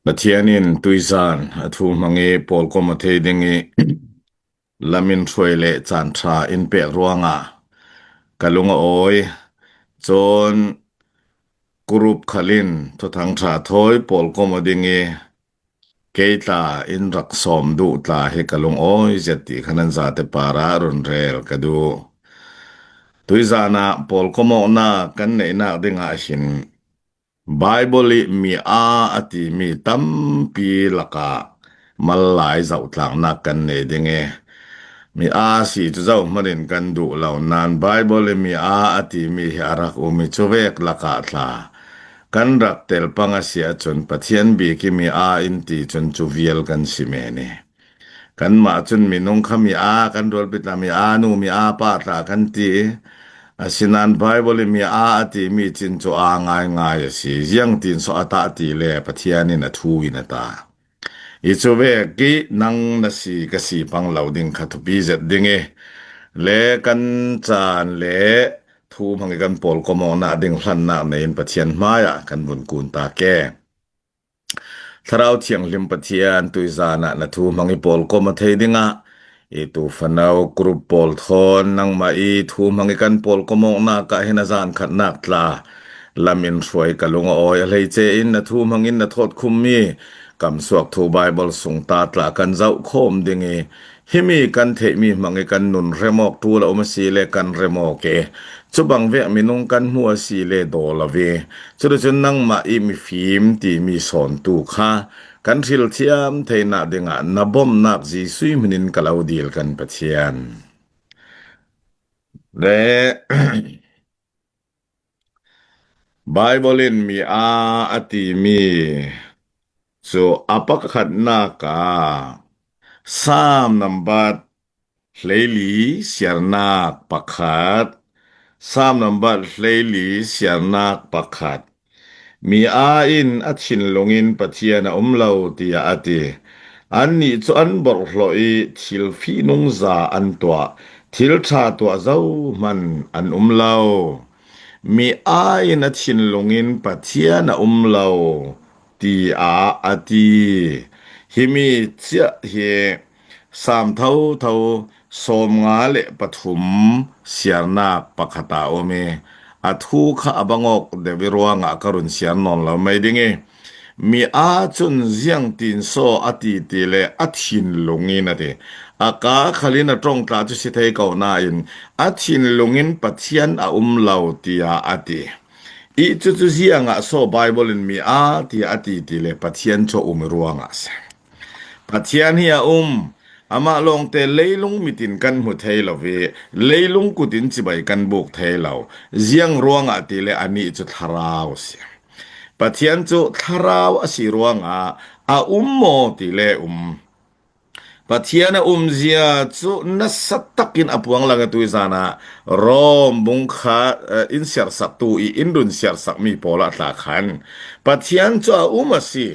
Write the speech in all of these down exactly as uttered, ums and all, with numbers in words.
Pathian in tuizan a thu hmang i pawlkom a thei ding i lamin hruai le caan ṭha in pek ruangah ka lung a awi. Cun kurup khalin thuthang ṭha thawi pawlkom a ding i kei tla in rak sawm duh tla hi ka lung awi zet ti kha nan zate parah run rel ka duh. Tuizan ah pawlkom awknak kan neihnak dingah hin Baibal i mi aa a timi tampi lakah mallai zohtlaknak kan nei ding i, mi aa si cu zohhmanh in kan duh lo nain Baibal i mi aa a timi hi a rak um i, cuvek lakah tla kan rak tel pang a si ahcun Pathian bik i mi aa in ti cun cu vial kan si men i, kanmah cun minung kha mi aa kan rualpi tla, mi aa nu, mi aa pa tla kan ti i, asinain Baibal i mi aa a timi cin cu aa ngaingai a si. Ziangtin so a tah ti le Pathian in a thu in a ta i, cuvek i nang na si ka si pang lo ding kha thupi zet ding i, le kan caan le thu hmang i kan pawlkom awknak ding hlannak nei in Pathian hmaiah kan vun kun ta ke. Thlarau Thianghlim Pathian, tuizan ah na thu hmang i pawlkom a thei dingah i tu fano group pawl thawn nangmah i thu hmang i kan pawlkom awknak ah hin a zan khatnak tla lam in hruai ka lung a awi. A hleice in na thu hmang in na thawt khummi kamsuak thu Baibal sung ta tla kan zoh khawm ding i, himi kan theihmi hmang i kan nun remawk ṭul a um a si le kan remawk i, cubang vek minung kan hmu a si le daw lo i, cuticun nangmah i mifim timi sawntu kha kan hrilthiam theinak dingah na bomnak Jesuh hmin in ka lo dil kan Pathian. Le Baibal in mi aa a timi cu a pakhatnak ah Salm nambat hleili siarnak pakhat, Salm nambat hleili siarnak pakhat. Mi aa in a thinlung in Pathian a um lo, tiah a ti. Annih cu an borhhlawh i thil fihnungza an tuah, thil ṭha tuah zohhmanh an um lo. Mi aa in a thinlung in Pathian a um lo, tiah a ti. Himi ciah hi Salm thotho sawmnga le pathum siarnak pakhat ah a um i, a thu kha a bangawk deuh i ruangah ka run siar nawn lo mai ding i, mi aa cun ziangtin so a ti ti le a thinlung in a ti. A ka khalin a ṭong tla cu si thei ko nain a thinlung in Pathian a um lo, tiah a ti. I cucu ziangah so Baibal in mi aa tiah a ti ti le Pathian cu a um i ruangah a si. Pathian hi a um, amah lawngte leilung mit in kan hmu thei lo i, leilung kut in cibai kan buk thei lo. Ziang ruangah ti le anih cu thlarau a si. Pathian cu thlarau a si ruangah a um maw ti le um. Pathian a umzia cu nasa takin a puang lang a tuizan ah Rom bung khat, eh, in siarsaktu i in run siarsakmi pawl ah tla khan Pathian cu a um a si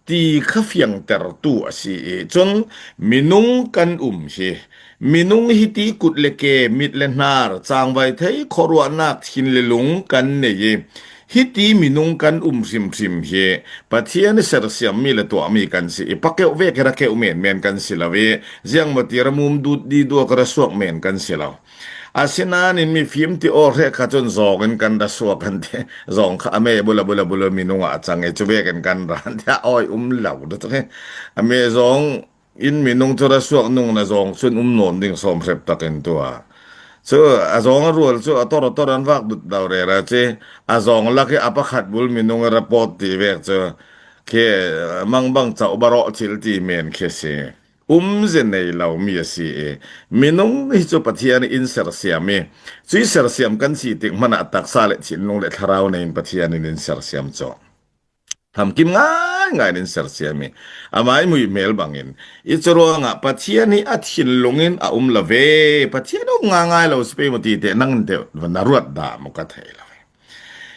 ti kha fiangtertu a si i cun minung kan um hi, minung hiti kut le ke, mit le hnar, cangvai thei, khuaruahnak, thin le lung kan nei i, hiti minung kan um hrimhrim hi Pathian i sersiammi le tuahmi kan si i, pakeuh vek i ra keuh menmen kan si lo i, ziangmati ramum dut di duak rasuak men kan si lo. Asinain mifim ti aw hrek kha cun zawng in kan ra suak an ti. Zawng kha a me bula bula bula minung ah a cang i, cu vekin kan ra an ti, a awi um lo dah cang i. A me zawng in minung cu ra suak nung na zawng cun um nawn ding sawm hrep takin tuah. Cu a zawng a rual cu a tor a tor an vak dut lo rera ci. A zawng lak i a pakhat bul minung a ra pawt ti vek cu khi mangbang cauh barawh thil ti men khi a si. Umze nei lo mi a si i, minung hi cu Pathian in sersiam i, cui sersiam kan si tik hmanh ah taksa le thinlung le thlarau nei in Pathian in in sersiam cu. Thamkim ngaingai in in sersiam i, amah i muih hmel bangin, i cu ruangah Pathian hi a thinlung in a um lo ve, Pathian a um ngaingai lo si pei maw ti te nang in te na ruat dah maw ka thei lo.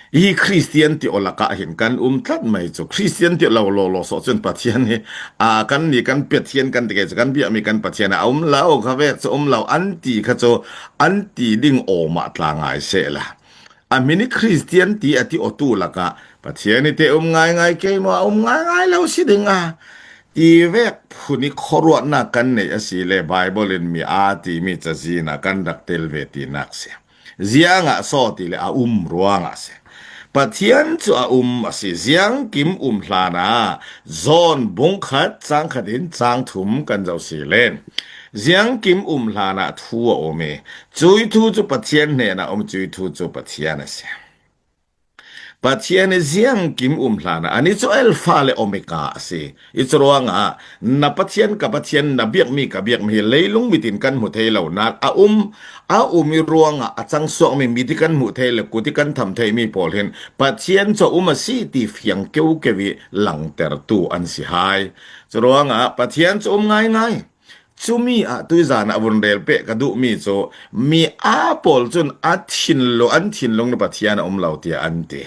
Hi Khristian ti aw lakah hin kan um tlat mai cu, Khristian ti aw lo lawlaw sawh cun Pathian hi, aa, kan ni kan Pathian kan ti ke cu, kan biakmi kan Pathian a um lo, kha vek cu um lo, an ti kha cu, an ti ding awmah tla ngai sehla. A hmin hi Khristian ti a ti awtu lakah Pathian hi te um ngaingai kei maw, a um ngaingai lo si ding a ti vek phun hi khuaruahna kan neih a si le Bible in mi a timi cazin ah kan rak tel ve tinak si. Ziangah saw ti le a um ruangah si. Pathian cu a um a si. Ziangkim um hlanah John bungkhat cangkhat in cangthum kan zoh si len. Ziangkim um hlanah thu a um i, cui thu cu Pathian hnenah um, cui thu cu Pathian a si. Pathian hi ziangkim um hlanah, ani cu Alfa le Omega a si. I cu ruangah, na Pathian, ka Pathian, na biakmi, ka biakmi hi leilung mit in kan hmu thei lo nak a um, a um i ruangah a cangsuakmi mit hi kan hmuh thei le kut hi kan tham theimi pawl hin Pathian cu a um a si ti fiang keukeu i langtertu an si hai. Cu ruangah Pathian cu um ngaingai. Cumi ah tuizan ah vun rel peh ka duhmi cu mi a pawl cun a thinlung, an thinlung na Pathian a um lo tiah an ti.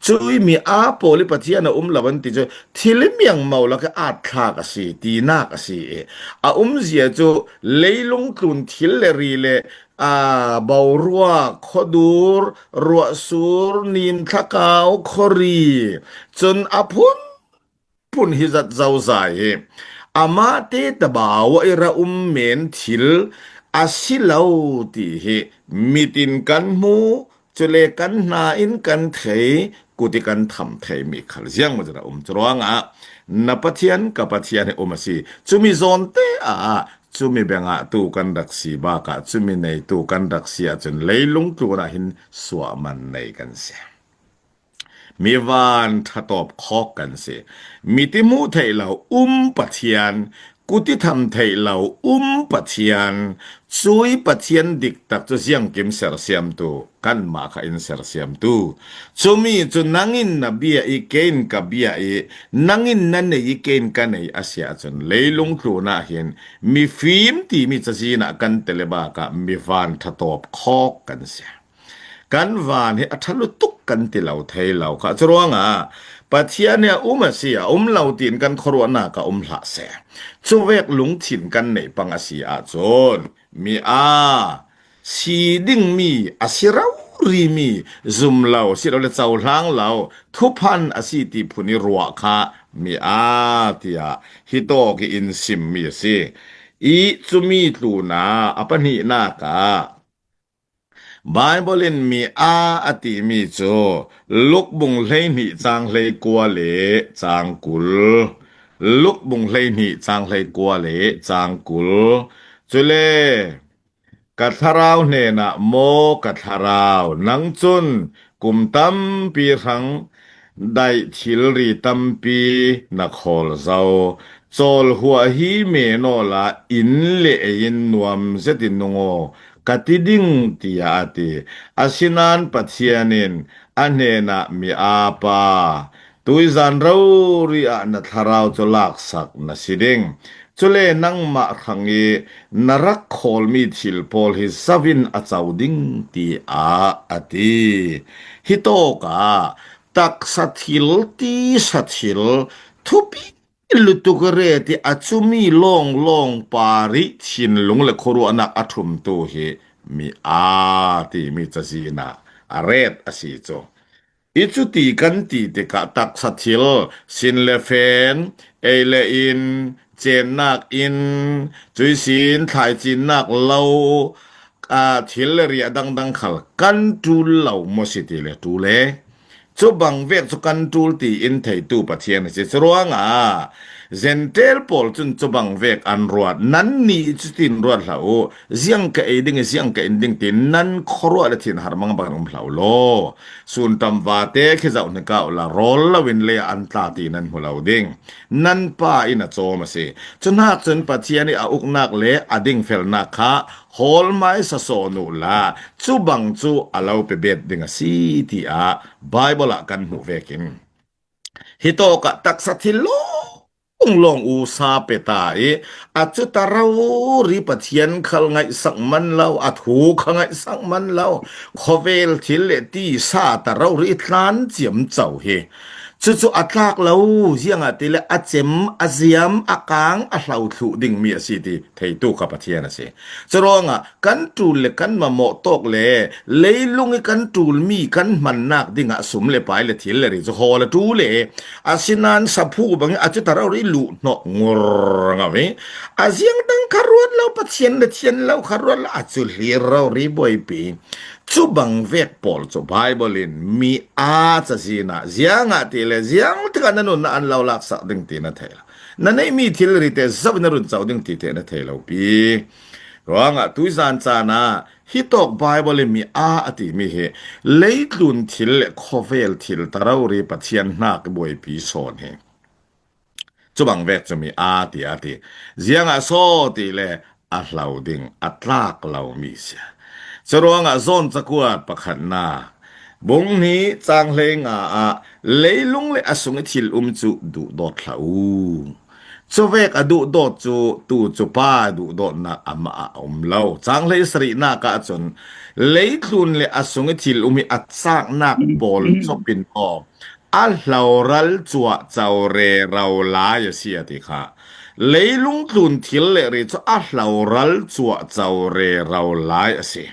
Cui mi a pawl i Pathian a um lo an ti cu thil i miangmo lak i at thlak a si, tinak a si i a umzia cu leilung tlun thil le ri le, aa, boruak, khuadur, ruahsur, nin, thlakau, khuari cun a phun phun hi zat zozai hi amahte tabau ah i ra um men thil a si lo ti hi mit in kan hmu, cule kan hna in kan thei, kut i kan tham theimi khal ziangmawzat a um. Curuangah na Pathian, ka Pathian hi um a si. Cumi zawnte ah cumi bengah tu kan rak si bakah cumi neitu kan rak si ahcun leilung tlunah hin suahman nei kan si. Mi van ṭhatawp khawk kan si. Mit i hmuh theih lo um Pathian, kut i tham theih lo um Pathian, cui Pathian diktak cu ziangkim sersiamtu kanmah kha in sersiamtu. Cumi cu nang in na bia i, kei in ka bia i, nang in na nei i, kei in ka nei a si ahcun leilung tlunah hin mifim timi cazin ah kan tel i bakah mi van ṭhatawp khawk kan si. Kan van hi a ṭha lutuk kan ti lo thei lo kha. Curuangah Pathian hi a um a si, a um lo tiin kan khuaruahnak ah um hlah seh. Cuvek lungthin kan neih pang a si ahcun mi a si dingmi, a si rorimi, zum lo, si lo le cohlang lo, thuphan a si ti phun i ruah kha mi a tiah hi tawk i in simmi a si. I cumi tlunah a pahnihnak ah Bible in mi a a timi cu Luk bung hleihnih cang hleikua le cang kul. Luk bung hleihnih cang hleikua le cang kul. Cule ka thlarau hnenah maw ka thlarau, nang cun kum tampi hrang daih thilri tampi na khawl zo. Cawl huah hi men awla inn le ei in nuam zetin nung aw ka ti ding, tiah a ti. Asinain Pathian in a hnenah mi a pa, tuizan rori ah na thlarau cu laksak na si ding. Cule nangmah hrang i na rak khawlmi thil pawl hi zo in a co ding, tiah a ti. Hitawkah taksa thil, tisa thil, thupi lutuk i ret i a cumi lawnglawng par i thinlung le khuaruahnak a ṭhumtu hi mi a timi cazin ah a ret a si cu. I cuti kan ti tikah taksa thil, sin le fen, ei le in, cennak in, cui sin thlaicinnak lo, aa, thil le ri a dangdang khal kan ṭul lo maw si ti le ṭul e. Cubang vek cu kan ṭul tiin theitu Pathian a si. Curuangah Zentail pawl cun cubang vek an ruat. Nannih cutin ruat hlah u. Ziang ka ei ding i ziang ka in ding tiin nan khuaruah le thinhar mangbang um hlah u law, sunṭam vate khi zoh hna u la, rawl loin lei ah an tla ti nan hmu lo ding. Nan pa in a cawm a si. Cuhnak cun Pathian i a uknak le a dingfelnak kha hawl hmaisa sawn u la, cubang cu a lo pe bet ding a si, tiah Bible ah kan hmuh vekin. Hitawkah taksa thil lawnglawng usa pe ta i, a cuta rori Pathian khal ngaihsak man lo, a thu kha ngaihsak man lo, khawvel thil le tisa ta rori i tlan ciamco hi Cucu a tlak lo, ziangahtile a cem, a ziam, a kang, a hlau thluh ding mi a si ti theitu kha Pathian a si. Curuangah kan ṭul le kan mamawh tawk le leilung i kan ṭulmi kan hmannak dingah sum le pai le thil le ri cu hawl a ṭul le, asinain saphu bangin a cuta rori luh hnawh ngur ngau i, a ziang dang kha ruat lo, Pathian le thian lo kha ruat lo, a cu hlir rori buaipi. Cu bang vek pawl cu Bible in mi aa cazin ah, ziangahtile ziang tikah na nun na an lo laksak ding ti na thei lo. Na neihmi thil rite zoh in na run co ding ti te na thei lo pi. Ruangah tuizan caan ah hi tawk Bible in mi aa a timi hi leitlun thil le khawvel thil ta rori Pathian hnak buaipi sawn hi. Cu bang vek cu mi aa ti a ti. Ziangah saw ti le a hlau ding a tlak lo mi si. Curuangah John cakuat pakhatnak bung hnih cang hlei nga ah leilung le a sung i thil um cu duhdawt hlah u. Cuvek a duhdawt cu tu cu pa duhdawtnak amah ah a um lo. Cang hlei sarihnak ah cun leitlun le a sung i thil um hi a caknak pawl copin aw a hloral cuahco rero lai a si a ti kha. Leilung tlun thil le ri cu a hloral cuahco rero lai a si.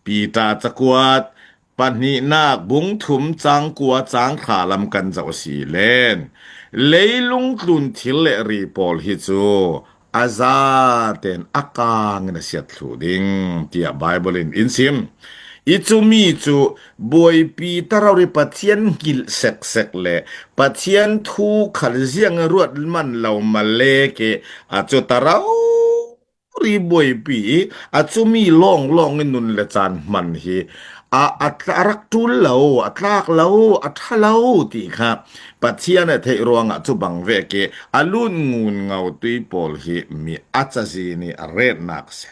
Peter cakuat pahnihnak bung thum cang kua cang thla lam kan zoh si len. Leilung tlun thil le ri pawl hi cu a zaten a kangin a siat thluh ding, tiah Bible in in sim. I cumi cu buaipi ta rori Pathian hngilh seksek le Pathian thu khal ziang ruat man lo malek i a cu ta rori buaipi i a cumi lawnglawng i nun le caan hman hi a, a tla-, a rak ṭul lo, a tlak lo, a ṭha lo ti kha Pathian a theih ruangah cu bang vek i a lut ngun ngau tui pawl hi mi a cazin i a retnak a si.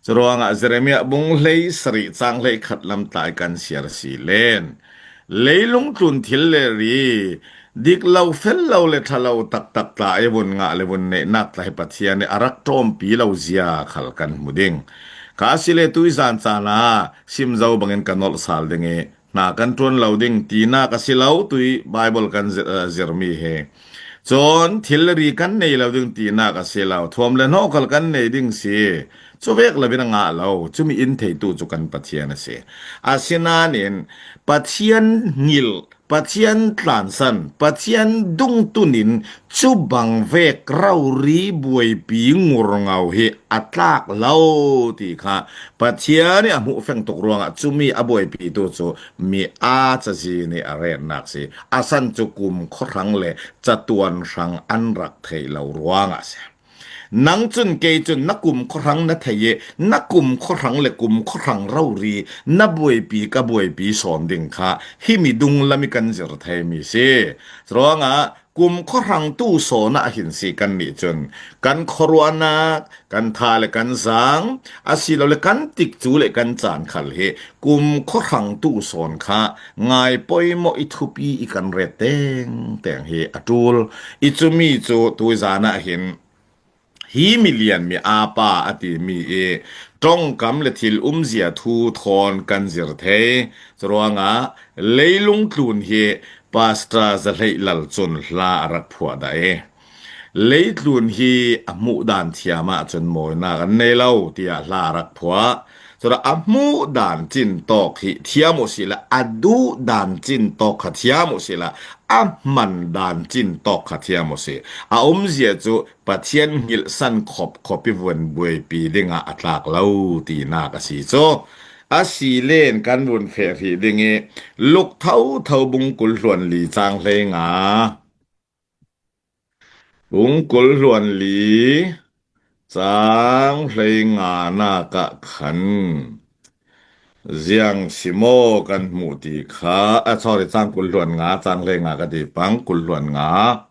Curuangah Jeremiah bung hlei sarih cang hlei khat lam tla i kan siar si len. Leilung tlun thil le ri, dik lo, fel lo le ṭha lo taktak tla i vun ngah le vun neihnak tla hi Pathian i a rak ṭawmpi lo zia khal kan hmu ding. Kha a si le tuizan caan ah sim zo bangin kan nolh sal ding i, hna kan ṭuan lo ding tinak a si lo, tui Bible kan zir, eh, zirmi hi. Cun thil le ri kan nei lo ding tinak a si lo, thuam le hnawh khal kan nei ding si. Cu vek lo in a ngah lo, cumi in theitu cu kan Pathian a si. Asinain Pathian hngilh, Pathian tlansan, Pathian dungtun in cu bang vek rori buaipi ngurngau hi a tlak lo ti kha Pathian i a hmuh feng tuk ruangah cumi a buaipitu cu mi aa cazin i a retnak si. A san cu kum khuahrang le catuan hrang an rak theih lo ruangah si. Nang cun kei cun na kum khuahrang na thei i na kum khuahrang le kum khuahrang rori na buaipi ka buaipi sawn ding kha himi dunglam i kan zir theimi si. Ruangah kum khuahrangtu sawn ah hin si kan nih cun kan khuaruahnak, kan tha le kan zang, asilole kan tikcu le kan caan khal hi kum khuahrangtu sawn kha ngai poimawh i thupi i kan ret tengteng hi a ṭul. I cumi cu tuizan ah hin hi milian mi aa pa a timi i ṭongkam le thil umzia thu thawn kan zir thei. Curuangah leilung tlun hi Pastor Zahleih Lal cun hla a rak phuah dah i, leitlun hi a hmuh dan thiam ah cun mawinak an nei lo, tiah hla a rak phuah. Curuangah a hmuh dan cin tawk hi thiam uh sih le a duh dan cin tawk kha thiam uh sih le a hman dan cin tawk kha thiam uh sih. A umzia cu Pathian hngilhsan khop khop i vun buaipi dingah a tlak lo tinak a si cu. A si len kan vun feh hrih ding i Luk thotho bung kul hluan li cang hlei nga. Bung kul hluan li cang hlei nga nak ah khan ziang si maw kan hmuh ti kha, a, sorry, cang kul hluan nga, cang hlei nga ka ti pang, kul hluan nga.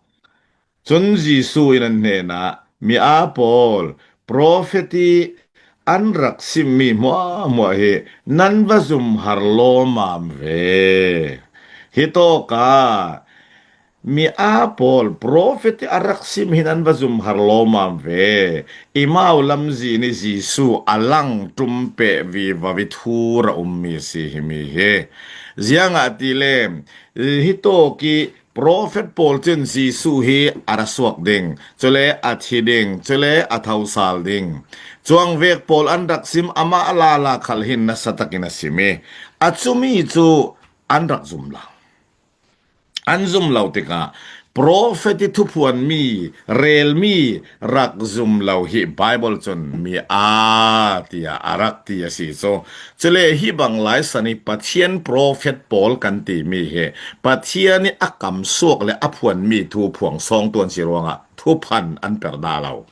Cun Jesuh in an hnenah, mi aa pawl, profet i an rak simmi hmuahhmuah hi nan va zum har lawmam ve. Hitawkah Mi aa pawl, profet i a rak sim hin an va zum har lawmam ve. I mau lamzin i Jesu a lang tum peh viva vi thu ra um mi si hi mi hi. Ziangahtile, hi tawk i profet pawl cun Jesu hi a ra suak ding, cule a thi ding, cule a thosal ding. Cuang vek pawl an rak sim, amah a lala khal hin nasa takin a sim i a cumi cu an rak zum lo. An zum lo tikah profet i thuphuanmi, relmi rak zum lo hi Bible cun mi aa tiah a rak ti a si cu. Cule hi bang lai san i Pathian profet pawl kan timi hi Pathian i a kam suak le a phuanmi thu phuang sawng tuan si ruangah thuphan an per dah lo.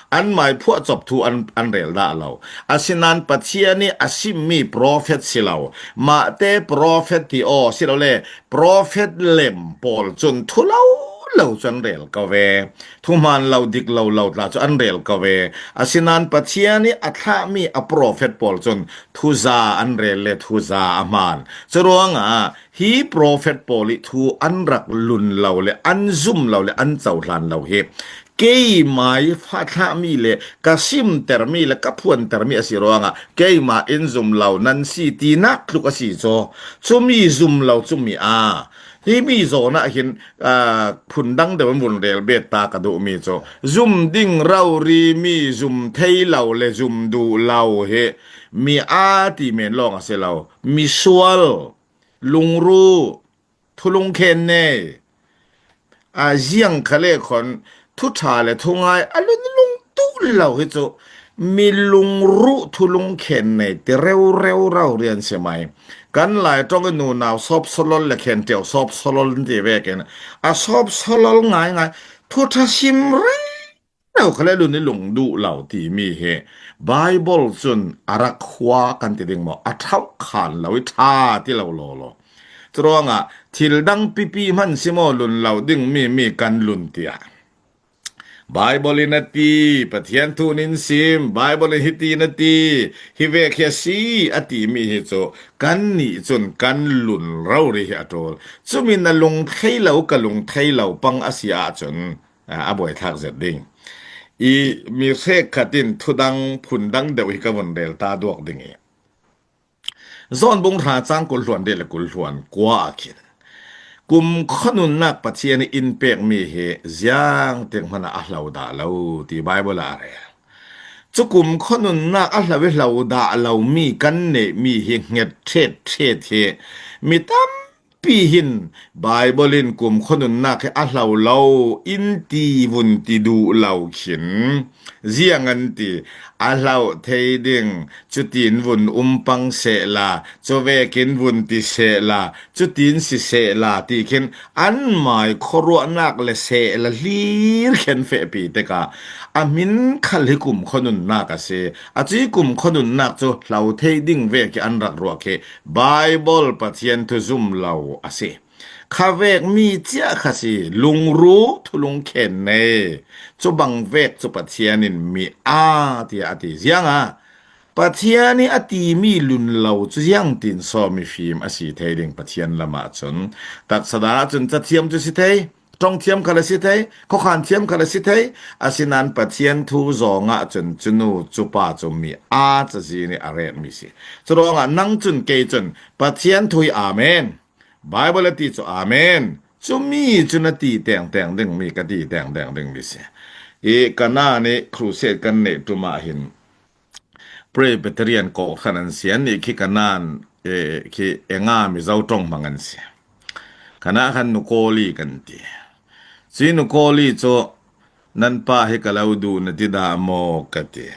Anmai phuahcop thu an, an rel dah lo. Asinain Pathian i a simmi profet si lo. Mahte profet ti aw si lo le, profet lem pawl cun thu lo lo cu an rel ko ve. Thuhmaan lo dik lo lo tla cu an rel ko ve. Asinain Pathian i a thlahmi a profet pawl cun thuza an rel le thuza a hmaan. Curuangah hi profet pawl i thu an rak lun lo le an zum lo le an cohlan lo hi keimah i fa thlahmi le ka simtermi le ka phuantermi a si ruangah keimah in zum lo nan si tinak tluk a si cu. Cumi zum lo cumi a, himi zawn ah hin, aa, phundang deuh in vun rel bet ta ka duhmi cu zum ding rori mi zum thei lo le zum duh lo hi mi aa ti men lawng a si lo. Misual, lungru, thulungkhen nei, a ziang kha le khon thuṭha le thungai a lun lung duh lo hi cu mi lungruh thulungkhen nei ti reu reu rau rian si mai. Kan Lai ṭong i nunau sawp sawlol le khen ṭeu sawp sawlol an ti vekin a sawp sawlol ngaingai thuṭha sim rei lo kha le lun i lung duh lo timi hi Bible cun a rak khua kan ti ding maw? A ṭhauh khan lo i ṭha ti lo lawlaw. Curuangah thil dang pipi hman si maw lun lo dingmi mi kan lun tiah Bible in a ti, Pathian thu in sim, Bible in hiti in a ti, hi vek hi a si a timi hi cu kannih cun kan lun rori hi a ṭul. Cumi na lung thei lo, ka lung thei lo pang a si ahcun, a, a buaithlak zet ding. I mi hrekkhat in thudang phundang deuh hi ka vun rel ta duak ding i. Zawn bung hra cang kul hluan rih le kul hluan kua ah khin kumkhua nunnak Pathian in pekmi hi ziangtik hmanah a hlo dah lo ti Bible ah a rel. Cu kumkhua nunnak a hlo i hlo dah lomi kan neihmi hi hnget ṭhet ṭhet hi mi tam pi hin Bible in kumkhua nunnak hi a hlo lo in ti vun ti duh lo khin ziang an ti, a hloh thei ding, cutin vun um pang sehla, cuvekin vun ti sehla, cutin si sehla ti khin anmai khuaruahnak le sehla hlir khen fehpi tikah a hmin khal hi kumkhua nunnak a si. A cui kumkhua nunnak cu hlo thei ding vek hi an rak ruah khi Bible Pathian thu zum lo a si. Kha vek mi cia kha si, lungru, thulungkhen nei. Cu bang vek cu Pathian in mi a tiah a ti ziangah Pathian i a timi lun lo cu ziangtin sawm i fim a si thei ding Pathian lamah cun taksa dah cun cathiam cu si thei. Ṭong thiam khal a si thei, khuakhan thiam khal a si thei, asinain Pathian thu zawng ahcun cunu cupa cu mi aa cazin i a retmi si. Curuangah nang cun kei cun Pathian thu hi amen. Bible a ti cu amen. Cumi cun a ti tengteng dingmi, ka ti tengteng dingmi si. I Kanaan i crusade kan neih ṭum ah hin Presbyterian kawhhran an si, annih khi Kanaan, eh, khi Enga Mizo ṭong hmang an si. Kanaan khan Nukawli kan ti. Cui Nukawli cu nan pa hi ka lo duh na ti dah maw ka ti.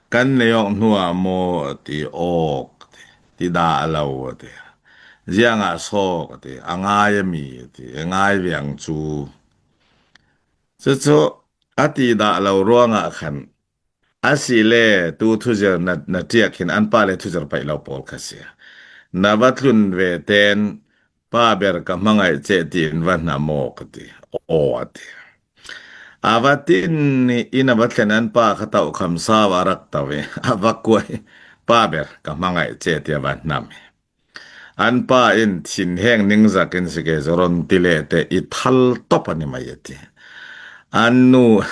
Kan nei awk hnuah maw a ti, awk a ti. Ti dah lo a ti. Ziangah sawk a ti. A ngai a mi a ti. A ngai viang cu. Cucu a ti dah lo ruangah khan a si le tu thuzir na, na ṭiak hin an pa le thuzir paih lo pawl kha si. Na va tlun ve ten pa ber ka hmangaih ceh tiin va hnam aw ka ti. Aw a ti. A va tin i na va thlen an pa kha tauh kham sau a rak tau i a va kuai pa ber ka hmangaih ceh ti a va hnam i. An pa in thinheng ningzak in si ke zoron ti le te i thal top a ni mai a ti. An nu,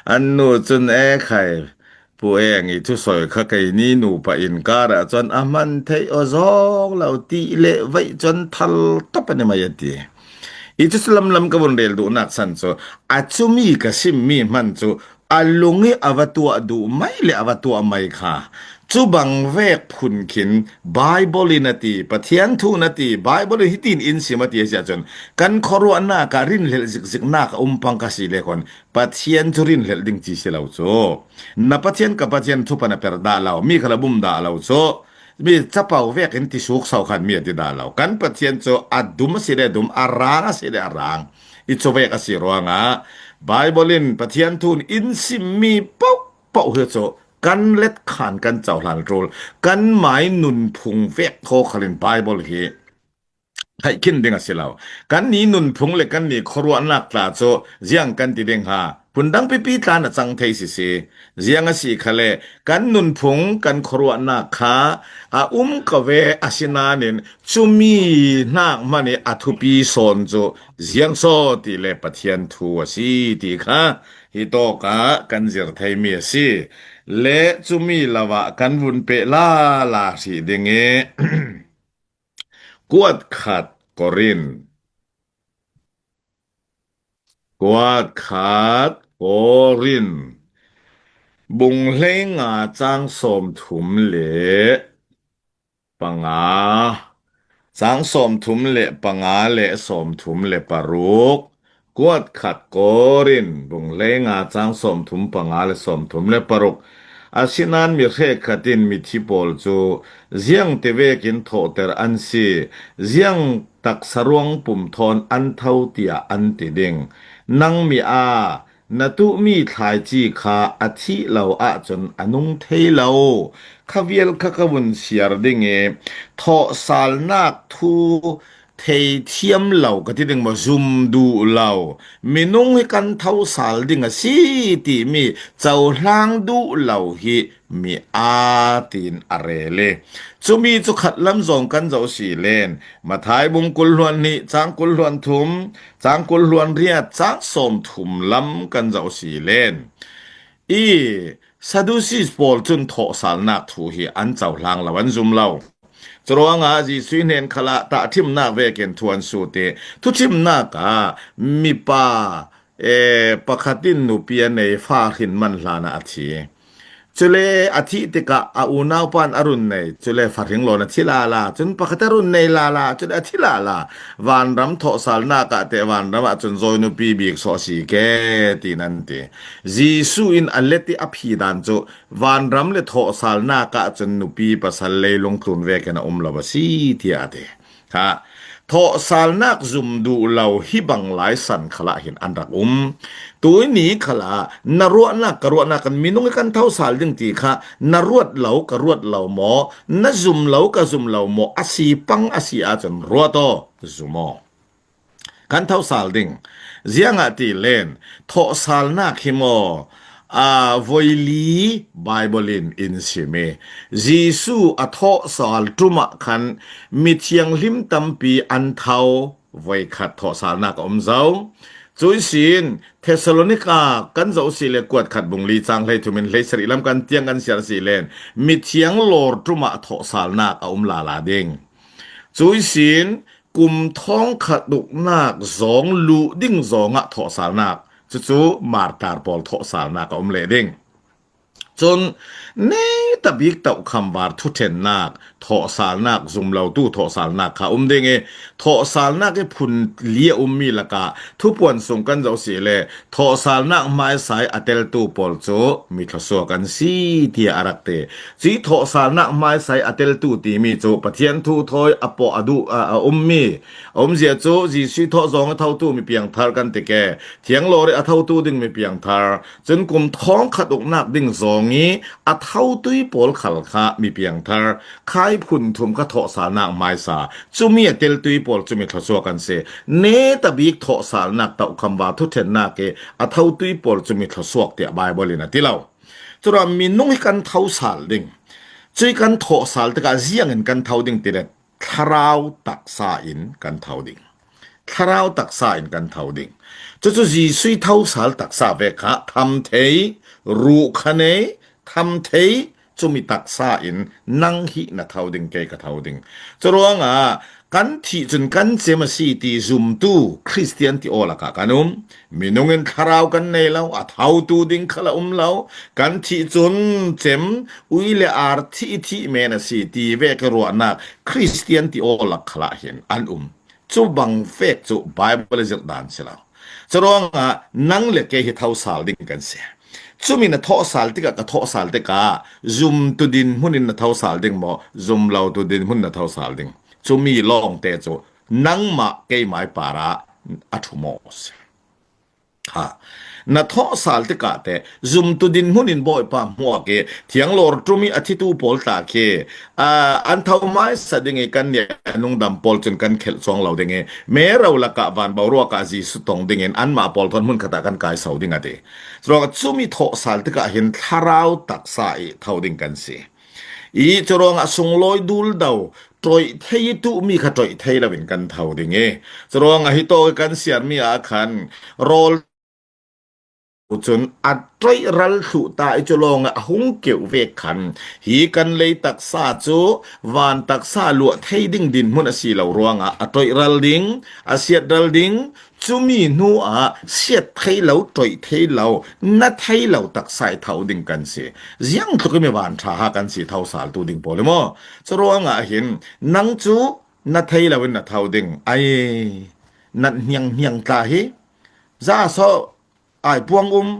an nu cun e khai Pu Eng i thusawi kha kei ni nupa in kar ah chuan a hman theih aw zawk lo ti le vaih chuan thal top a ni mai a ti. I thusawi lam lam ka vun rel duhnak san chu a chumi ka sim mi hman chu a lung i a va tuah duh mai le a va tuah mai kha. Chubang vek phun khin Bible in a ti, Pathian thu in a ti, Bible in hitin in sim a ti a si ah chuan kan khuaruahnak ah rinhlelh zikziknak a um pang ka si le khawn Pathian chu rinhlelh ding chi si lo chu. Na Pathian ka Pathian thu pan a per dah lo, mi kha la bum dah lo chu. Mi chapau vek in ti suk sau khan mi a ti dah lo. Kan Pathian chu a dum a si le dum, a rang a si le a rang. I chu vek a si ruangah Bible in Pathian thu in in sim mi poh poh hi chu kan let khan kan chauhlan rul, kan mai nunphung vek khaw khalin Bible hi theih khin ding a si lo. Kan ni nunphung le kan ni khuaruahnak tla chu ziang kan ti ding ha, phun dang pipi tlan a chang thei si si. Ziang a si kha le, kan nunphung kan khuaruahnak kha a um ka ve a si nanin chumi hnak hmani a thupi sawn chu ziang saw ti le Pathian thu a si ti kha hi tawkah kan zir thei mi a si. Le chumi lovah kan vun peh lala hrih ding i kuat khat Korin, kuat khat Korin, bung hleinga chang sawmthum le panga, chang sawmthum le panga le sawmthum le paruk, kuat khat Korin, bung hleinga chang sawmthum panga le sawmthum le paruk. Asinan mi hrekkhat in mithi pawl chu ziangte vekin thawhter an si, ziang taksa ruang pum thawn an tho tiah an ti ding. Nang mi a, na tuhmi thlaici kha a thih lo ahcun a nung thei lo. Kha vial kha ka vun siar ding i, thawhsalnak thu theithiam lo ka ti ding maw, zum duh lo, minung hi kan thosal ding a si timi cohlang duh lo hi mi a tiin a rel i, cumi cu khat lam zawng kan zoh si len, Mathai bung kul hluan hnih, cang kul hluan thum, cang kul hluan riat, cang sawm thum lam kan zoh si len i, Sadusi pawl cun thawhsalnak thu hi an cohlang lo, an zum lo. Curuangah Jesuh hnen khalah tahṭhimnak vekin thu an sut i, thuṭhimnak ah mipa, eh, pakhat in nupi a nei, fa hrin man hlanah a thi. Cule a thih tikah a unaupa in a run nei, cule fa hring lawn a thi lala. Cun pakhat a run nei lala, cule a thi lala. Vanram thawhsalnak ah teh vanram ah cun zawi nupi bik sawh a si ke, tiin an ti. Jesuh in a let i a phi dan cu vanram le thawhsalnak ah cun nupi pasal leilung tlun vekin a um lo a si, tiah a ti. Kha, thawhsalnak zum duh lo hi bang lai san khalah hin an rak um. Tuini khalah na ruahnak ka ruahnak kan minung i kan thosal ding ti kha na ruat lo ka ruat lo maw, na zum lo ka zum lo maw, a si pang a si ahcun ruat aw, zum aw. Kan thosal ding. Ziangah ti len, thawhsalnak hi maw, aa, voi li Bible in in sim i, Jesuh a thawhsal ṭum ah khan mithianghlim tampi an tho, voi khat thawhsalnak a um zo. Cui sin Thessalonika kan zoh si le kuat khat bung li cang hlei thum in hlei sarih lam kan tiang kan siar si len, mithiang lawr ṭum ah thawhsalnak a um lala ding. Cui sin kum thawngkhat uknak zawng luh ding zawngah thawhsalnak, cucu martar pawl thawhsalnak a um leh ding. Cun neita bik tohkham var thuṭhennak, thawhsalnak, zum lotu thawhsalnak kha um ding i, thawhsalnak i phun li a ummi lakah thupuan sung kan zoh si le, thawhsalnak hmaisa i a teltu pawl cu mi thluasuak an si, tiah a rak ti. Cui thawhsalnak hmaisa i a teltu timi cu Pathian thu thawi a pawh a duh, a, a ummi, a umzia cu Jesuh thawh zawng a thotu mi piangthar kan ti ke, thianglawr i a thotu ding mi piangthar, cun kum thawngkhat uknak ding zawng i a thotui pawl khal kha mi piangthar, khai phun thum kha thawhsalnak hmaisa, cumi a teltui pawl cu mi thluasuak an si. Neita bik thawhsalnak tohkham va thuṭhennak i a thotui pawl cu mi thluasuak tiah Bible in a ti lo. Curuah minung hi kan thosal ding. Cui kan thawhsal tikah ziangin kan tho ding ti le Thlarau taksa in kan tho ding. Thlarau taksa in kan tho ding. Cucu Jesuh thosal taksa vek kha tham thei, ruh kha nei, tham thei, cumi taksa in nang hi na tho ding, kei ka tho ding. Curuangah kan thih cun kan cem a si ti zumtu Khristian ti aw lakah kan um. Minung in thlarau kan nei lo, a thotu ding khal a um lo. Kan thih cun cem, ui le ar thih thih men a si ti vek i ruahnak Khristian ti aw lak khalah hin an um. Cu bang vek cu Baibal i zirh dan si lo. Curuangah nang le kei hi thosal ding kan si. Cumi na thawhsal tikah, ka thawhsal tikah, zumtu dinhmun in na thosal ding maw, zumlotu dinhmun na thosal ding? Cumi lawngte cu nangmah keimah i parah a ṭhu maw si? Ha. Na thawhsal tikah te, zumtu dinhmun in Bawipa hmuak i, thianglawr ṭum i a thitu pawl tla khi, aa, an tho hmaisa ding i kan nih a nungdam pawl cun kan khelh cuang lo ding i, mero lakah van boruak ah Jesuh tong dingin anmah pawl thawn hmun khatah kan kaiso ding a ti. Curuangah cumi thawhsal tikah hin thlarau taksa i tho ding kan si. I curuangah sunglawi duldo, ṭoih thei i tuhmi kha ṭoih thei loin kan tho ding i, curuangah hi tawk i kan siarmi ah khan rawl cun a ṭoih ral thluh ta i cu lawngah a hung keuh vek khan hi kan lei taksa cu van taksa luah thei ding dinhmun a si lo ruangah a ṭoih ral ding, a siat ral ding, cumi hnu ah siat thei lo, ṭoih thei lo, na thei lo taksa i tho ding kan si. Ziang tluk i mi van ṭha ha kan si thosal tu ding pawl hi maw? Curuangah hin nang cu na thei loin na tho ding. Ai, nat hniang hniang tla hi. Za so ai puang um.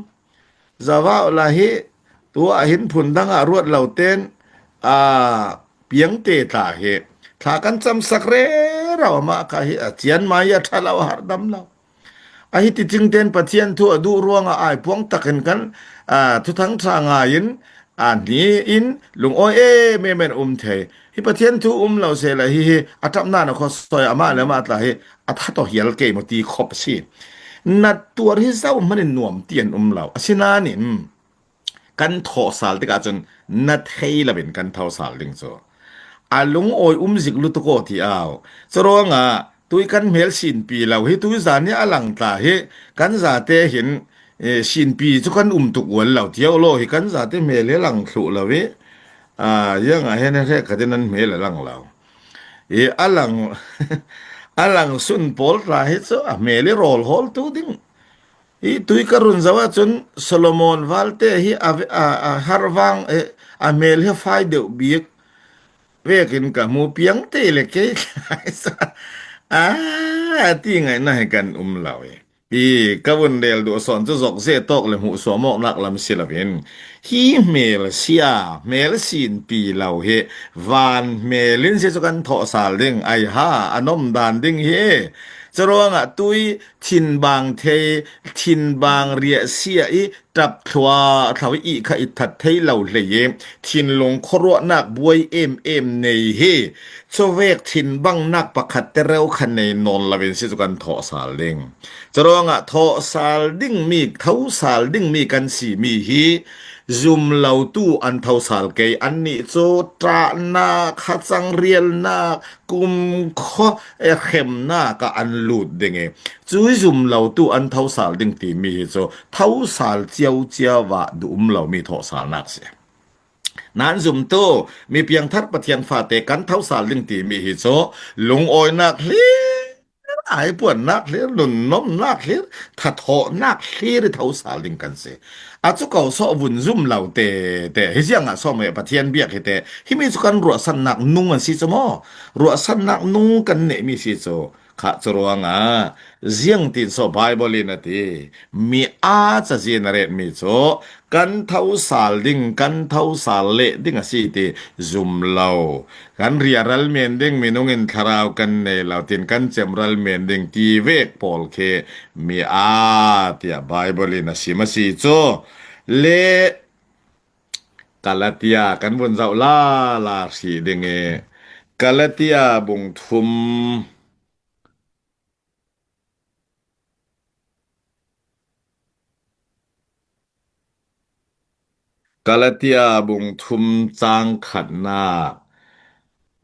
Zavau la hi, tu ah hin phun dang ah ruat lo ten, aa, piangte tla hi. Thla kan camsak rero, amah kha hi a cian mai a ṭha lo, a harh dam lo. A hi ti cingten Pathian thu a duh ruangah ai puang takin kan, aa, thuthang ṭha ngaiin, aa, hni in lungawi em em in um thei. Hi Pathian thu um lo sehla hi hi a ṭapna na khuasawi amah le amah tla hi a that aw hial kei maw ti khop a si. Na tuar hi zoh hmanin nuam ti an um lo. Asinain kan thawhsal tikah cun na thei loin kan thosal ding cu a lungawi um zik lutuk aw ti au. Curuangah tui kan hmel sinpi lo hi, tui zan hi a lang tla hi kan zate hin, eh, sinpi cu kan um tuk ual lo, tiau law hi kan zate hmel hi a lang thluh lo i, ah, ziangah hin a hrek khatin an hmel a lang lo. I a lang, a lang sun pawl tla hi cu a hmel i rawl hawl tu ding. Hi tui ka run zoh ahcun Solomon valte hi a, a, a har vang, eh, a hmel hi a fai deuh bik vekin ka hmu, piangte le kei tla hi sa. Ah, ti ngaihna hi kan um lo i. I ka vun rel duh sawn cu zok zeh tawk le hmuhsuam awknak lam si loin hi hmel sia, hmel sinpi lo hi van hmel in si cu kan thawhsal ding, ai ha, a nomdan ding hi. Curuangah tui thinbang thei, thinbang riahsia i ṭap thlua thlau i kha i that thei lo hlei i thinlung khuaruahnak buai em em nei hi. Cuvek thinbangnak pakhat te reu kha nei nawn loin si cu kan thawhsal ding. Curuangah thawhsal dingmi, thosal dingmi kan simi hi zumlotu an thosal kei. Annih cu ṭahnak, khacang rialnak, kumkhua, eh, hremnak ah an lut ding i, cui zumlotu an thosal ding timi hi cu thosal cio cio ah duh um lomi thawhsalnak si. Nan zumtu mi piangthar Pathian fate kan thosal ding timi hi cu lungawinak hlir, aipuannak hlir, nunnomnak hlir, thathawhnak hlir i thosal ding kan si. A cu ko sawh vun zum lo te, te hi ziangah sawh meh Pathian biak hi te, himi cu kan ruahsannak nung an si cu maw? Ruahsannak nung kan nehmi si cu. Kha curuangah ziangtin saw Baibal in a ti, mi aa cazin a retmi cu kan thosal ding, kan thosal leh ding a si ti zum lo. Kan riah ral men ding, minung in thlarau kan nei lo, tin kan cem ral men ding ti vek pawl khi mi aa tiah Baibal in a sim a si cu. Le Galatia kan vun zoh lala hrih ding i, Galatia bung thum, Galatia bung thum cang khatnak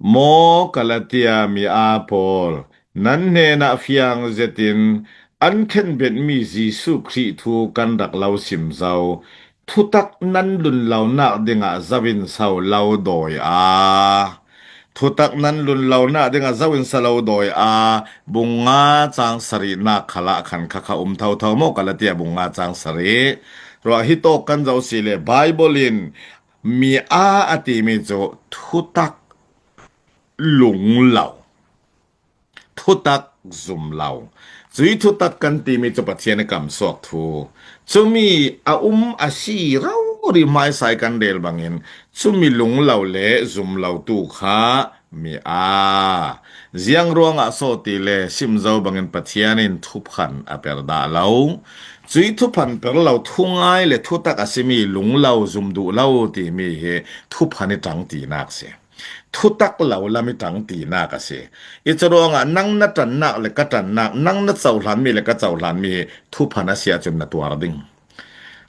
Maw Galatia mi aa pawl, nan hnenah fiang zetin an khenbetmi Jesuh Khrih thu kan rak lo sim zo. Thutak nan lunlonak dingah zo in so lo dawi a. Thutak nan lunlonak dingah zo in so lo dawi a. Bung nga cang sarihnak khalah khan kha kha um thotho maw, Galatia bung nga cang sarih. Ruah hi tawk kan zo si le Bible in mi aa a timi cu thutak lunglo, thutak zumlo. Cui thutak kan timi cu Pathian i kamsuak thu. Cumi a um a si rori hmaisai kan rel bangin cumi lunglo le zumlo tu kha mi aa. Ziang ruangah so ti le sim zo bangin Pathian in thuphan a per dah lo. Cui thuphan per lo thungai le thutak a simi lunglo zum duh lo timi hi thuphan i ṭang tinak si. Thutak lo lam i ṭang tinak a si. I curuangah nang na ṭannak le ka ṭannak, nang na cohlanmi le ka cohlanmi hi thuphan a si ahcun na tuar ding.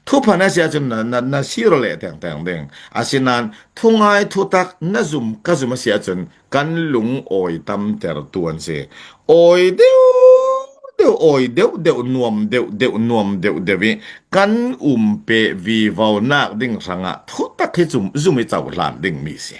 Thuphan a si ahcun na, na, na sir leh tengteng ding. Asinain thungai thutak na zum ka zum a si ahcun kan lungawi tamter tu an si. Awi deuh deuh, awi deuh deuh, nuam deuh deuh, nuam deuh deuh i kan um peh vivonak ding hrangah thutak hi zum, zum i cohlan dingmi si.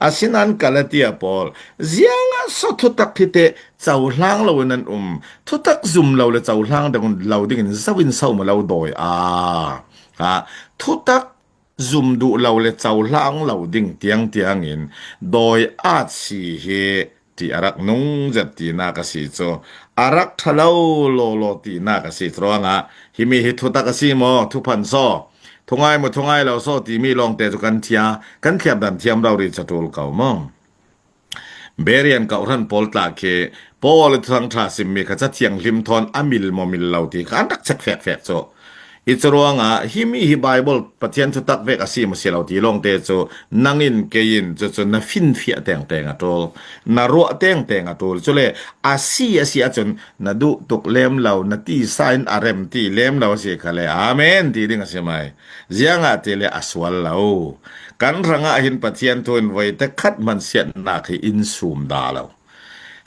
Asinain Galatia pawl, ziangah so thutak hi teh cohlang lo in an um, thutak zum lo le cohlang deuh lo dingin zo in so maw lo dawi a. Ha, thutak zum duh lo le cohlang lo ding tiang tiangin dawi at si hi ti a rak nung zet tinak a si cu a rak ṭha lo lawlaw tinak a si. Curuangah himi hi thutak a si maw, thuphan so, thungai maw, thungai lo so timi lawngte cu kan thia, kan thliar dan thiam rori caṭul ko maw? Berean kawhhran pawl tla khi Paul i Thuthang ṭha simmi kha Cathiang hlim thawn a mil maw mil lo ti kha an rak check fekfek cu. I curuangah himi hi Bible Pathian thutak vek a si maw si lo ti lawngte cu nang in kei in cucu na finfiah tengteng a ṭul, na ruah tengteng a ṭul. Cule a si a si ahcun na duh tuk lem lo, na tisa in a rem ti lem lo a si khale, Amen ti ding a si mai. Ziangahtile a sual lo. Kan hrangah hin Pathian thu in voi te khat hmansiatnak hi in sum dah lo.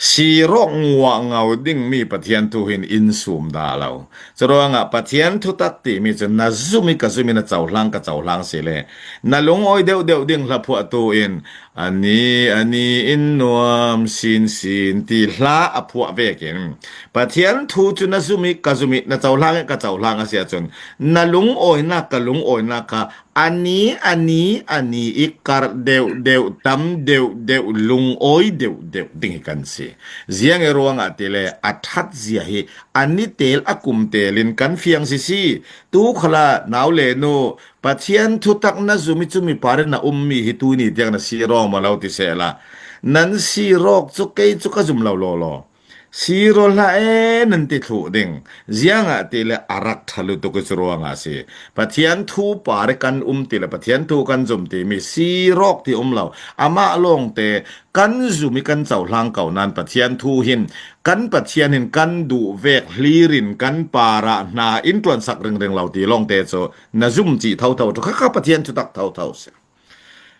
Sirawk nguah ngau dingmi Pathian thu hin in sum dah lo. Curuangah Pathian thutak timi cu na zumi ka zumi, na cohlang ka cohlang si le na lungawi deuhdeuh ding hla phuahtu in ani ani in nuam sinsin ti hla a phuah vekin Pathian thu cu na zumi ka zumi, na cohlang ka cohlang a si ahcun na lungawinak ka lungawinak kha ani ani ani i karh deuhdeuh, tam deuhdeuh, lungawi deuhdeuh ding hi kan si. Ziang i ruangah tile a ṭhat zia hi ani tel a kum tel in kan fiang sisi. Tu khala nau le nu, Pathian thutak na zumi cumi parin a ummi hi tuni tiang na sirawk maw lo ti sehla, nan sirawk cu kei cu ka zum lo lawlaw. Siraw hlah e nan ti thluh ding. Ziangahtile a rak ṭha lutuk i curuangah a si. Pathian thu pari kan um ti le Pathian thu kan zum timi sirawk ti um lo. Amah lawngte kan zumi kan cohlang ko nan Pathian thu hin kan Pathian hin kan duh vek hlirin kan parah hna in ṭuansak ringring lo ti lawngte cu na zum cih thotho ṭu kha, kha Pathian thutak thotho si.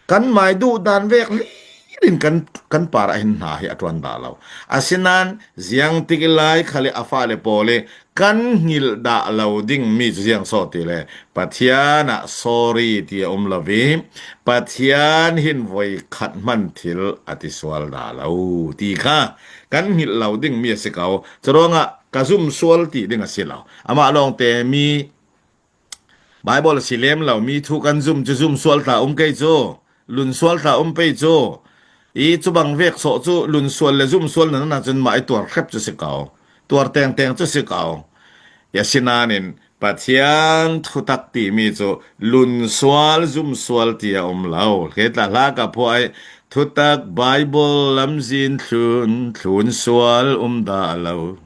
Kan mai duh dan vek hlirin kan, kan parah hin hna hi a ṭuan dah lo. Asinain ziangtik i lai khal i a fale pawl i kan hngilh dah lo dingmi cu ziang so ti le Pathian ah sorry ti a um lo i Pathian hin voi khat hman thil a ti sual dah lo ti kha kan hngilh lo dingmi a si ko. Curuangah ka zum sual ti ding a si lo. Amah lawngte mi Bible a si lem lo mi thu kan zum cu zum sual ta um kei cu, lun sual ta um pei cu. I cubang vek sawh cu lun sual le zum sual nan ahcun mah i tuar hrep cu si ko, tuar tengteng cu si ko. I asinain Pathian thutak timi cu lun sual, zum sual ti a um lo. He tla hla ka phuah i thutak Bible lamzin thlun, thlun sual um dah lo.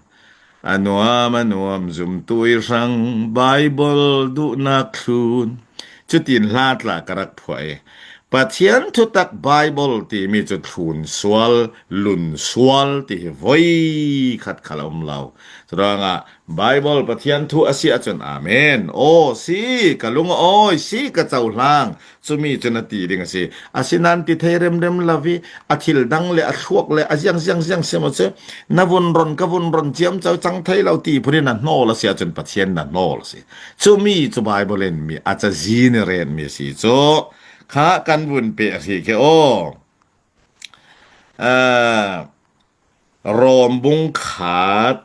A nuam a nuam zumtu i hrang Bible duhnak thlun. Cutin hla tla ka rak phuah i Pathian thutak Bible timi cu thlun sual, lun sual ti hi voi khat khal a um lo. Curuangah Bible Pathian thu a si ahcun, Amen. Aw, si, ka lung a awi, si, ka cohlang. Cumi cu na ti ding a si. Asinain ti thei remrem lo i, a thil dang le a thluak le a ziang ziang ziang si maw cu, na vun ron, ka vun ron ciamco cang thei lo ti phun in na hnawl a si ahcun Pathian na hnawl a si. Cumi cu Bible in mi a cazi in i retmi a si cu kha kan vun peh hrih ke aw. Ah, Rom bung khat,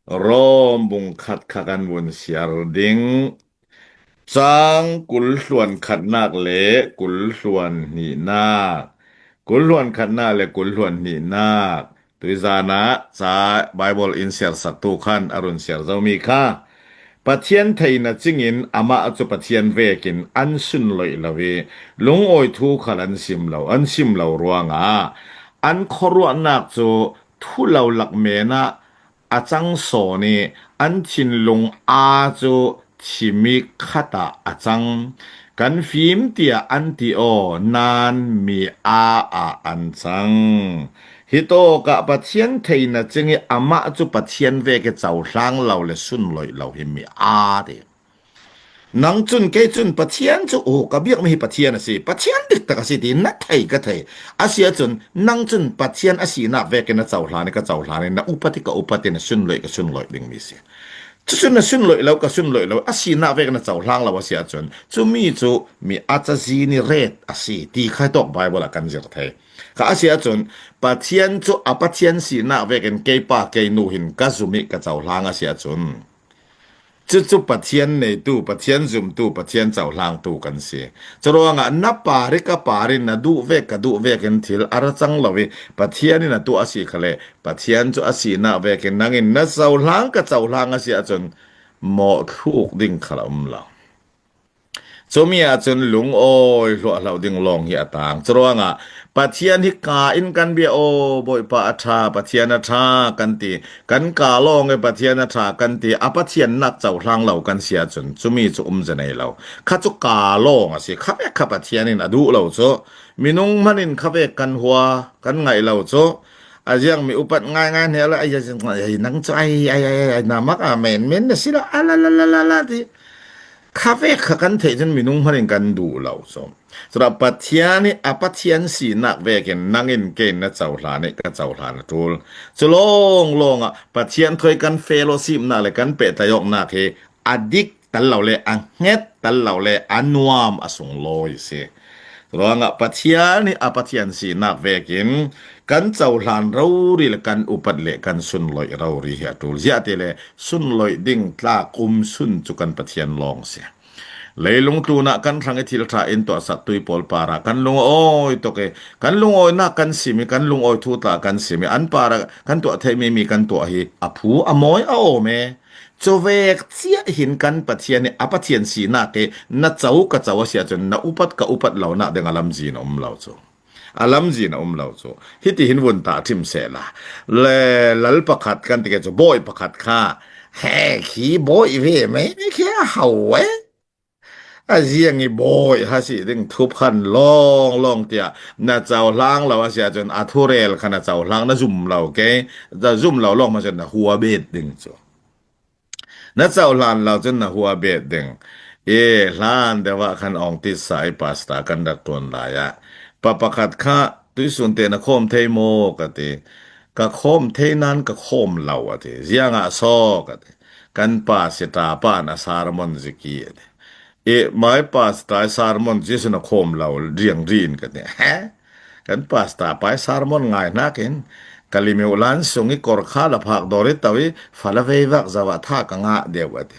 Rom bung khat kha kan vun siar ding. Cang kul hluan khatnak le kul hluan hnihnak, kul hluan khatnak le kul hluan hnihnak. Tuizan ah ca Bible in siarsaktu khan a run siar zomi kha Pathian theihna cingin amah cu Pathian vekin an sunloih lo i lungawi thu khal an sim lo, an sim lo ruangah an khuaruahnak cu thu lo lak men ah a cang sawn i an thinlung aa cu thimi khat ah a cang. Kan fim tiah an ti aw, nain mi aa ah an cang. Hitawkah Pathian theihna cing i amah cu Pathian vek i cohlang lo le sunloih lo hi mi aa ti. Nang cun, kei cun Pathian cu, oh, ka biakmi hi Pathian a si, Pathian diktak a si ti na thei ka thei. A si ahcun nang cun Pathian a sinak vekin na cohlan i ka cohlan i na upat i ka upat i na sunloih ka sunloih dingmi si. Cucu na sunloih lo, ka sunloih lo, a sinak vekin na cohlang lo a si ahcun cumi cu mi a cazi in i ret a si ti kha tawk Bible ah kan zir thei. Kha a si ahcun Pathian cu a Pathian sinak vekin kei pa kei nu hin ka zum i ka cohlang a si ahcun, cucu Pathian neitu, Pathian zumtu, Pathian cohlangtu kan si. Curuangah na par i ka par in na duh vek, ka duh vekin thil a ra cang lo i Pathian in a tuah a si kha le, Pathian cu a sinak vekin nangin na cohlang, ka cohlang a si ahcun mawhthluk ding khal a um lo. Cumi ahcun lungawi hluahhlo ding lawng hi a tang. Curuangah Pathian hi ka in kan bia, aw, Bawipa a ṭha, Pathian a ṭha kan ti, kan ka lawng i Pathian a ṭha kan ti, a Pathian nak cohlang lo kan si ahcun cumi cu um za nei lo. Kha cu ka lawng a si, kha vek kha Pathian in a duh lo cu, minung hman in kha vek kan hua, kan ngaih lo cu, a ziang mi upat ngaingai hna le, ai, ai, ai, nang cu, ai, ai, ai, ai, na mak a men men na si lo, a la la la la la ti. Kha vek kha kan theih cun minung hman in kan duh lo cu. Curuangah Pathian i a Pathian sinak vekin nangin kei na cohlan i ka cohlan a ṭul. Cu lawnglawng ah Pathian thawi kan fellowshipnak le kan pehtlai awknak hi a dik tal lo le a hnget tal lo le a nuam a sunglawi a si. Curuangah Pathian i a Pathian sinak vekin kan cohlan rori le kan upat le kan sunloih rori hi a ṭul. Ziah ti le sunloih ding tlak um sun cu kan Pathian lawng a si. Leilung tlunah kan hrang i thil ṭha in tuahsak tui pawl parah kan lungawi tuk i, kan lungawinak kan sim i, kan lungawi thu tla kan sim i, an parah kan tuah theihmi mi kan tuah hi a phu a mawi a awm e. Cuvek ciah hin kan Pathian i a Pathian sinak i na co ka co a si ahcun na upat ka upat lonak ding a lamzin a um lo cu. A lamzin a um lo cu. Hitihin vun tahṭhim sehla. Le lal pakhat kan ti ke cu, bawi pakhat kha, he khi bawi ve mai khi a hau e. A ziang i bawi ha si ding thuphan lawnglawng tiah na cohlang lo a si ahcun a thurel kha na cohlang na zum lo ke, na zum lo lawng hmasa na hua bet ding cu. Na cohlan lo cun na hua bet ding. I hlan deuh ah khan awng tisa i pastor kan rak ṭuan lai ah pa pakhat kha, tuisun te na khawm thei maw ka ti. Ka khawm thei nain ka khawm lo a ti. Ziangah saw ka ti. Kan pastor pa na sermon zik i a ti. I mai pastor sermon zik na khawm lo riangri in ka ti. He? Kan pastor pa sermon ngai hnakin ka limeuh lan sung i kawr kha la phak dawr i to i fala vei vak zo ah tha ka ngah deuh a ti.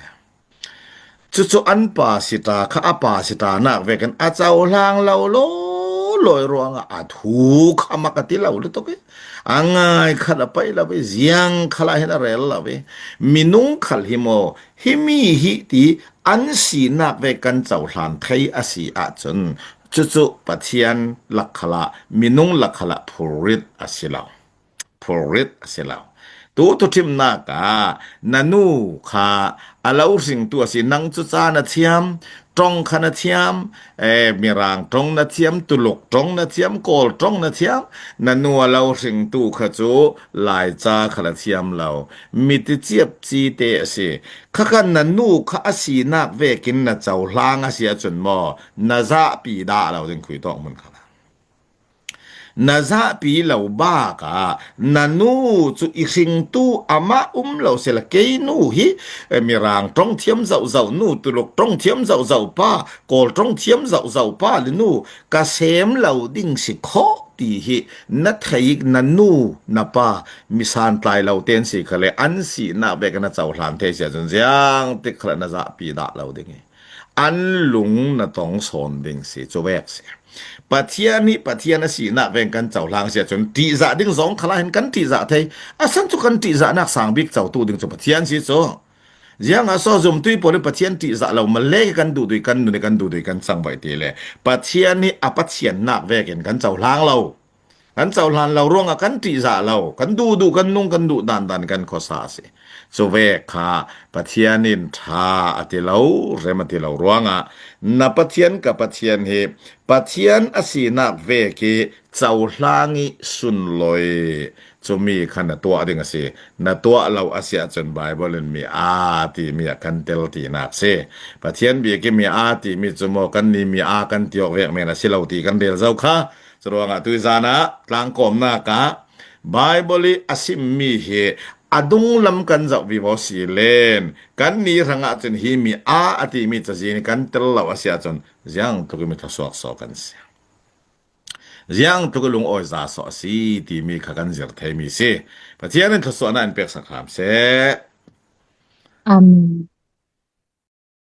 Cucu an pastor kha a pastor nak vekin a cohlang lo lawlawi ruangah a thu kha mak a ti lo lutuk i a ngai khat a paih lo i ziang khal ah hin a rel lo i minung khal hi maw, himi hi ti an sinak ve kan cohlan thei a si ahcun cucu Pathian lak khal ah, minung lak khal ah phurrit a si lo. Phurrit a si lo. Tu thuṭhimnak ah na nu kha a lo hringtu a si, nang cu ca na thiam, ṭong kha na thiam, eh, Mirang ṭong na thiam, Tuluk ṭong na thiam, Kawl ṭong na thiam, na nu a lo hringtu kha cu Laica kha la thiam lo, mi ti ciapci te a si. Kha khan na nu kha a sinak vekin na cohlang a si ahcun maw, na zahpi dah lo ding khui tawk hmun kha. Na zahpi lo bak ah na nu cu i hringtu amah um lo sila, kei nu hi, eh, Mirang ṭong thiam zohzoh nu, Tuluk ṭong thiam zohzoh pa, Kawl ṭong thiam zohzoh pa le nu ka sem lo ding si khawh ti hi na thei, na nu na pa mi santlai lo te an si khale, an sinak vekin na cohlang thei si ahcun ziang tik khale na zahpi dah lo ding hi. An lung na tong sawn ding si, cu vek si. Pathian hi Pathian a sinak veng kan cohlang si ahcun ṭihzah ding zong khalah hin kan ṭihzah thei. A san cu kan ṭihzahnak sang bik cotu ding cu Pathian si cu. Ziangah so zumtu pawl hi Pathian ṭihzah lo, malek kan duhduh, kan nun, kan duhduh, kan cang vai ti le Pathian hi a Pathiannak vekin kan cohlang lo. Kan cohlan lo ruangah kan ṭihzah lo, kan duhduh, kan nung, kan duh dandan kan khuasa a si. Cu vek kha Pathian in ṭha a ti lo, rem a ti lo ruangah na Pathian, ka Pathian hi Pathian a sinak vek hi cohlang i sunloi, cumi kha na tuah ding a si. Na tuah lo a si ahcun Baibal in mi aa timi ah kan tel tinak si. Pathian bik i mi aa timi cu maw, kan ni mi aa kan ti awk vek men a si lo ti kan rel zo kha. Curuangah tuizan ah tlangkawmnak ah Baibal i a simmi hi a dunglam kan zoh vivo si len, kan ni hrangah cun hi mi aa a timi cazin kan tel lo a si ahcun ziang tuk i mi thluasuak so kan si. Ziang tuk i lungawi za so a si timi kha kan zir theimi si. Pathian in thluasuahnak in peksak hram seh. Amen.